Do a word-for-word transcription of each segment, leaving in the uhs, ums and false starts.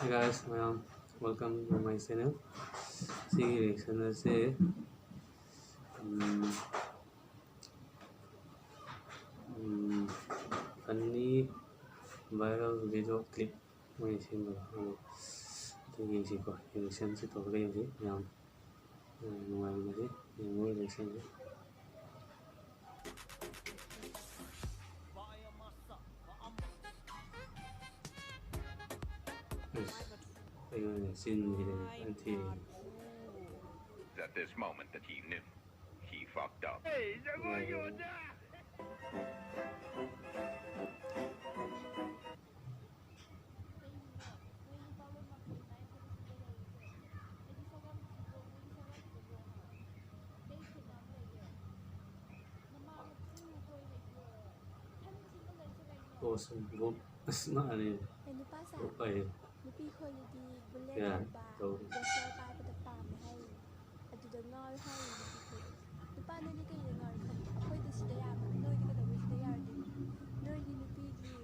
Hi guys, ꯃꯌꯥꯝ, welcome to my channel. ꯁꯤꯒꯤ reaction ꯑꯁꯦ, ꯎꯝ, ꯎꯝ, funny viral video clip ꯃꯣꯏꯅ ꯁꯦꯝꯕꯗꯣ, ꯑꯗꯣ ꯑꯗꯨ ꯌꯦꯡꯁꯤꯀꯣ, reaction ꯁꯤ ꯇꯧꯔꯒ ꯌꯦꯡꯁꯤ ꯃꯌꯥꯝ꯫ ꯎꯝ, ꯅꯨꯡꯉꯥꯏꯃꯤꯟꯅꯁꯤ, ꯌꯦꯡꯉꯣ reaction ꯁꯤ꯫ ꯑꯁ, ꯑꯩꯉꯣꯟꯗ ꯆꯤꯟꯁꯤꯗꯤ ꯐꯖꯅ ꯊꯤꯔꯤ꯫ It's at this moment that he knew he fucked up. ꯑꯣ, ꯁꯨꯝ ꯒ꯭ꯔꯨꯞ ꯑꯁ ꯃꯥꯅꯦ꯫ ꯑꯦ, ꯅꯨꯄꯥꯁꯦ, ꯒ꯭ꯔꯨꯞ ꯍꯥꯏꯌꯦ꯫ ꯅꯨꯄꯤ ꯈꯣꯏꯅꯗꯤ ꯕꯨꯂꯦꯠ ꯌꯥ, ꯊꯧꯕ, ꯇꯧ꯫ ꯕꯣꯁꯇꯔ ꯄꯥꯏꯕꯗ ꯄꯥꯝꯃꯦ ꯍꯥꯏꯔꯤꯅꯦ꯫ ꯑꯗꯨꯗ ꯉꯥꯎꯋꯦ ꯍꯥꯏꯔꯤꯅꯦ ꯅꯨꯄꯤ ꯈꯣꯏꯗꯤ꯫ ꯅꯨꯄꯥ ꯅꯣꯏꯗꯤ ꯀꯩꯗ ꯉꯥꯎꯔꯤ ꯈꯪꯕ꯭ꯔꯥ? ꯑꯩꯈꯣꯏꯗꯤ ꯁꯤꯗ ꯌꯥꯕꯅꯤ, ꯅꯣꯏꯗꯤ ꯀꯩꯗꯧꯕꯩ ꯁꯤꯗ ꯌꯥꯔꯣꯏꯗꯣꯏꯅꯣ? ꯅꯣꯏꯗꯤ ꯅꯨꯄꯤꯒꯤ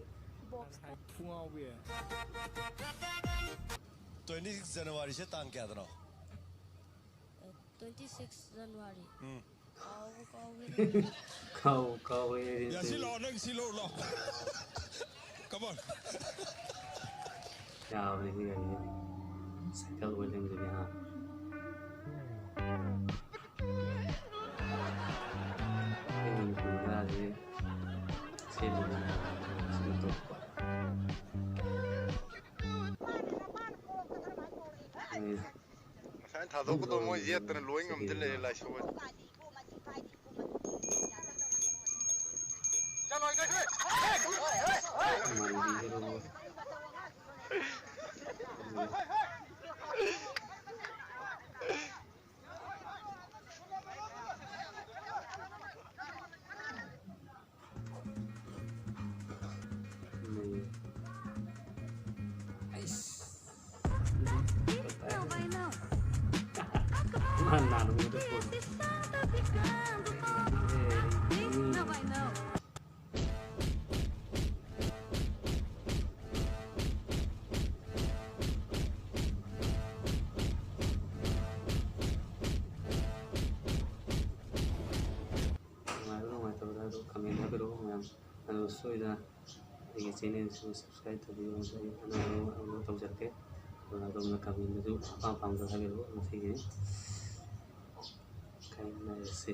ꯕꯣꯛꯁ ꯊꯨ ꯉꯥꯎꯕꯤ꯫ Twenty six January ꯁꯦ ꯇꯥꯡ ꯀꯌꯥꯗꯅꯣ? Twenty six January꯫ ꯎꯝ꯫ ꯀꯥꯎꯕꯨ ꯀꯥꯎꯒ꯭ꯔꯦꯅꯦ꯫ ꯀꯥꯎꯕꯨ ꯀꯥꯎꯒ꯭ꯔꯦꯅꯦ꯫ ꯌꯥ, ꯁꯤ ꯂꯥꯛꯑꯣ, ꯅꯪ ꯁꯤ ꯂꯧꯔꯨ ꯂꯥꯛꯑꯣ꯫ Come on꯫ ꯌꯥꯕꯅꯤ ꯁꯤ ꯒꯥꯔꯤꯁꯦ꯫ ꯁꯥꯏꯀꯜ ꯑꯣꯏ ꯂꯩꯔꯝꯗꯣꯏꯅꯦ ꯍꯥ꯫ ꯑꯩ ꯃꯅꯤꯄꯨꯔ ꯃꯆꯥꯁꯦ ꯁꯦꯝꯕꯅꯤꯅ ꯁꯤꯅ ꯇꯣꯞꯄ꯫ ꯎꯝ꯫ ꯉꯁꯥꯏꯅ ꯊꯥꯗꯣꯛꯀꯗꯧꯕ ꯃꯣꯏ ꯌꯦꯠꯇꯅ ꯂꯣꯏ ꯉꯝꯗ ꯂꯩꯔꯦ ꯂꯥꯏꯁꯣ ꯍꯣꯏ꯫ ꯑꯗꯨ ꯁꯣꯏꯗꯅ ꯑꯩꯒꯤ ꯆꯦꯅꯦꯜꯁꯤꯕꯨ ꯁꯕꯁꯀ꯭ꯔꯥꯏꯕ ꯇꯧꯕꯤꯌꯨ꯫ ꯑꯩ ꯑꯅꯧ ꯑꯅꯧꯕ ꯑꯞꯂꯣꯗ ꯇꯧꯖꯔꯛꯀꯦ꯫ ꯑꯗꯨꯒ ꯑꯗꯣꯝꯅ ꯀꯃꯦꯟꯗꯁꯨ ꯑꯄꯥꯝ ꯄꯥꯝꯗꯕ ꯍꯥꯏꯕꯤꯔꯛꯎ꯫ ꯉꯁꯤꯒꯤꯗꯤ ꯀꯥꯏꯅꯔꯁꯤ꯫